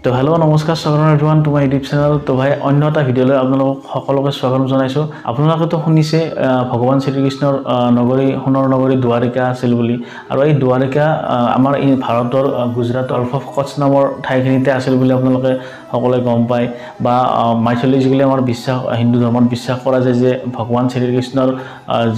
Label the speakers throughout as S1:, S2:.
S1: তো হেল্ল' নমস্কাৰ, স্বাগতম এভৰিৱান তোমাৰ ইউটিউব চেনেল। তো ভাই, অন্য এটা ভিডিঅ'লৈ আপোনালোকক সকলোকে স্বাগতম জনাইছোঁ। আপোনালোকেতো শুনিছে ভগৱান শ্ৰীকৃষ্ণৰ নগৰী, সোণৰ নগৰী দ্বাৰিকা আছিল বুলি। আৰু এই দ্বাৰিকা আমাৰ এই ভাৰতৰ গুজৰাট গল্ফ অফ কচ্ছ নামৰ ঠাইখিনিতে আছিল বুলি আপোনালোকে সকলোৱে গম পায়। বা মাইথলজিকেলি আমাৰ বিশ্বাস, হিন্দু ধৰ্মত বিশ্বাস কৰা যায় যে ভগৱান শ্ৰীকৃষ্ণৰ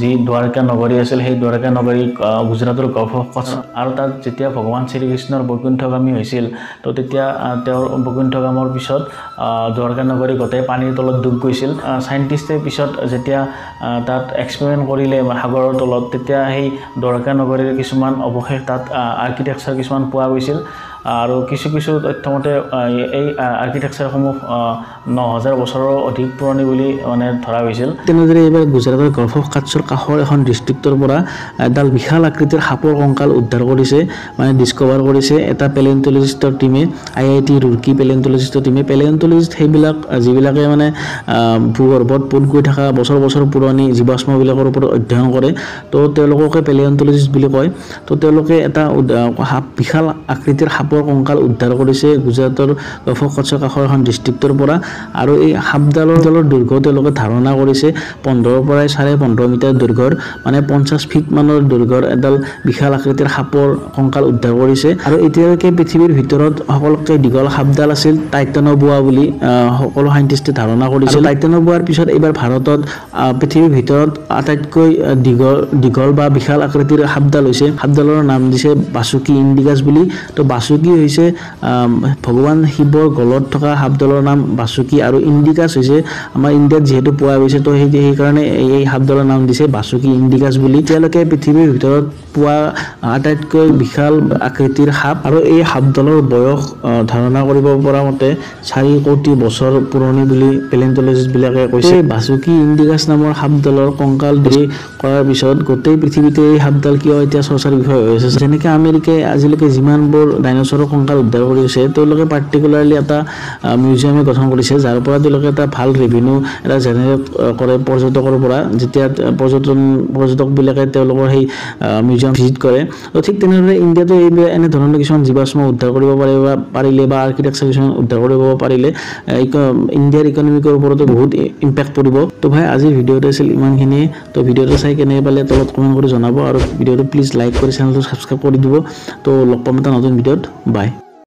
S1: যি দ্বাৰিকা নগৰী আছিল, সেই দ্বাৰিকা নগৰী গুজৰাটৰ গল্ফ অফ কচ্ছ। আৰু তাত যেতিয়া ভগৱান শ্ৰীকৃষ্ণৰ বৈকুণ্ঠগামী হৈছিল, তো তেতিয়া তেওঁৰ বৈকুণ্ঠগামৰ পিছত দ্বাৰকা নগৰী গোটেই পানীৰ তলত ডুব গৈছিল। চাইণ্টিষ্টে পিছত যেতিয়া তাত এক্সপেৰিমেণ্ট কৰিলে সাগৰৰ তলত, তেতিয়া সেই দ্বাৰকা নগৰীৰ কিছুমান অৱশেষ তাত আৰ্কিটেকচাৰ কিছুমান পোৱা গৈছিল। আৰু কিছু কিছু তথ্যমতে এই আৰ্কিটেকচাৰসমূহ 9000 বছৰৰো অধিক পুৰণি বুলি মানে ধৰা হৈছিল।
S2: তেনেদৰে এইবাৰ গুজৰাটৰ গল্ফ অফ কাটছৰ কাষৰ এখন ডিষ্ট্ৰিক্টৰ পৰা এডাল বিশাল আকৃতিৰ সাপৰ কংকাল উদ্ধাৰ কৰিছে, মানে ডিছকভাৰ কৰিছে এটা পেলেণ্টলজিষ্টৰ টীমে, আই I T Roorkee পেলেণ্টলজিষ্টৰ টীমে। পেলেণ্টলজিষ্ট সেইবিলাক যিবিলাকে মানে ভূগৰ্ভত পোত গৈ থকা বছৰ বছৰ পুৰণি জীৱাশ্মবিলাকৰ ওপৰত অধ্যয়ন কৰে, তো তেওঁলোককে পেলেণ্টলজিষ্ট বুলি কয়। তো তেওঁলোকে এটা সাপ, বিশাল আকৃতিৰ সাপৰ কংকাল উদ্ধাৰ কৰিছে গুজৰাটৰ গল্ফ অফ কচ্ছৰ কাষৰ এখন ডিষ্ট্ৰিক্টৰ পৰা। আৰু এই সাপডালৰ দৈৰ্ঘ্য তেওঁলোকে ধাৰণা কৰিছে 15ৰ পৰাই 15.5 মিটাৰ দৈৰ্ঘ্যৰ, মানে 50 ফিট মানৰ দৈৰ্ঘ্যৰ এডাল বিশাল আকৃতিৰ সাপৰ কংকাল উদ্ধাৰ কৰিছে। আৰু এতিয়ালৈকে পৃথিৱীৰ ভিতৰত সকলোতকৈ দীঘল সাপডাল আছিল টাইটানোবোৱা বুলি সকলো চাইণ্টিষ্টে ধাৰণা কৰিছিল। টাইটানোবোৱাৰ পিছত এইবাৰ ভাৰতত পৃথিৱীৰ ভিতৰত আটাইতকৈ দীঘল বা বিশাল আকৃতিৰ সাপডাল হৈছে। সাপডালৰ নাম দিছে বাসুকী ইণ্ডিকাছ বুলি। তো বাসুকী হৈছে ভগৱান শিৱৰ গলত থকা সাপডালৰ নাম বাসুকী, আৰু ইণ্ডিকাছ হৈছে আমাৰ ইণ্ডিয়াত যিহেতু পোৱা গৈছে, তো সেইকাৰণে এই সাপডালৰ নাম দিছে বাসুকী ইণ্ডিকাছ বুলি। এতিয়ালৈকে পৃথিৱীৰ ভিতৰত পোৱা আটাইতকৈ বিশাল আকৃতিৰ সাপ। আৰু এই সাপডালৰ বয়স ধাৰণা কৰিব পৰা মতে 4 কোটি বছৰ পুৰণি বুলি পেলেণ্টলজিষ্টবিলাকে কৈছে। এই বাসুকী ইণ্ডিকাছ নামৰ সাপডালৰ কংকাল ধৰি কৰাৰ পিছত গোটেই পৃথিৱীতে এই সাপডাল কিয় এতিয়া চৰ্চাৰ বিষয় হৈ আছে। যেনেকৈ আমেৰিকাই আজিলৈকে যিমানবোৰ ডাইনছৰৰ কংকাল উদ্ধাৰ কৰিছে, তেওঁলোকে পাৰ্টিকুলাৰলি এটা মিউজিয়ামে গঠন কৰিছে, যাৰ পৰা তেওঁলোকে এটা ভাল ৰেভিনিউ এটা জেনেৰেট কৰে পৰ্যটকৰ পৰা, যেতিয়া পৰ্যটকবিলাকে তেওঁলোকৰ সেই মিউজিয়াম ভিজিট কৰে। তো ঠিক তেনেদৰে ইণ্ডিয়াতো এই এনেধৰণৰ কিছুমান জীৱাশ্ম উদ্ধাৰ কৰিব পাৰিলে বা আৰ্কিটেকচাৰ কিছুমান উদ্ধাৰ কৰিব পাৰিলে ইণ্ডিয়াৰ ইকনমিকৰ ওপৰতো বহুত ইম্পেক্ট পৰিব। তো ভাই, আজিৰ ভিডিঅ'টো আছিল ইমানখিনিয়ে। তো ভিডিঅ'টো চাই কেনে পালে তলত কমেণ্ট কৰি জনাব, আৰু ভিডিঅ'টো প্লিজ লাইক কৰি চেনেলটো ছাবস্ক্ৰাইব কৰি দিব। তো লগ পাম এটা নতুন ভিডিঅ'ত। বাই।